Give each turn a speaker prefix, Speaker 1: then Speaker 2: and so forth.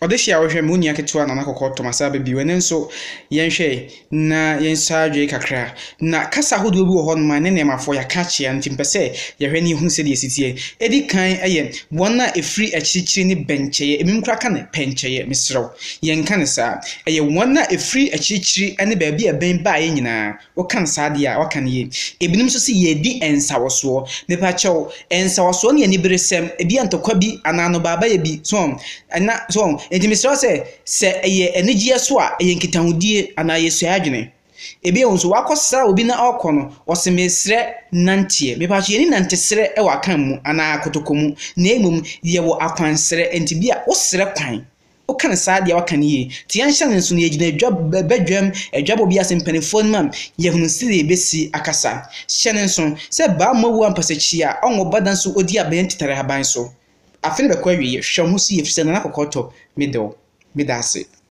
Speaker 1: Ɔdehye a wohwɛ me, wo nua ketewa Nana Kɔkɔɔ Thomas aba bio. Ɛnnɛ nso, yɛnhwɛ na yɛnsɔ adwene kakra. Na kasa ahodoɔ bi wɔ hɔnom a ne nneɛmafoɔ yɛaka akyea nti mpɛ sɛ yɛhwɛ na yɛhunu sɛdeɛ ɛsi teɛ. Ɛdi kan yɛ wɔn a ɛfiri akyirikyiri ne bɛnkyɛeɛ, ebinom koraa ka no pɛnkyɛeɛ, mesrɛ wo, yɛnka no saa. Ɛyɛ wɔn a ɛfiri akyirikyiri ne baabi a ɛbɛn baeɛ nyinaa. Woka no saa deɛ a, woaka no yie. Ebinom nso se yɛredi nsawɔsoɔ. Mepakyɛw, nsawɔsoɔ no yɛ aniberesɛm. Ebia ntɔkwa bi anaa anobaabaeɛ bi. So wɔn? Ɛna, so wɔn? Enti mesrɛ wo sɛ, sɛ ɛyɛ anigyeɛ so a, ɛyɛ nkitahodie anaa yɛsua adwene. Ebia nso wakɔsra obi na ɔrekɔ no, ɔse mesrɛ nanteɛ. Mepakyɛw, yɛnni nantesrɛ wɔ Akan mu anaa Kotoko mu, na mmom yɛwɔ akwansrɛ. Enti bia wosrɛ kwan. Woka no saa deɛ woaka no yie. Nti yɛnhyɛ no nso no yɛgyina adwa badwam adwabɔ bi ase mpanimfoɔ anim a yɛhunu sɛdeɛ yɛbɛsi akasa. Hyɛ no nso sɛ bammɔ wu ampasakyi a ɔnwo ba da nso ɔdi abɛn tetare haban so. Afe no bɛkɔ awieɛ. Hwɛ wo ho so yie ɛfiri sɛ Nana Kɔkɔɔtɔ medɔ wo. Meda ase.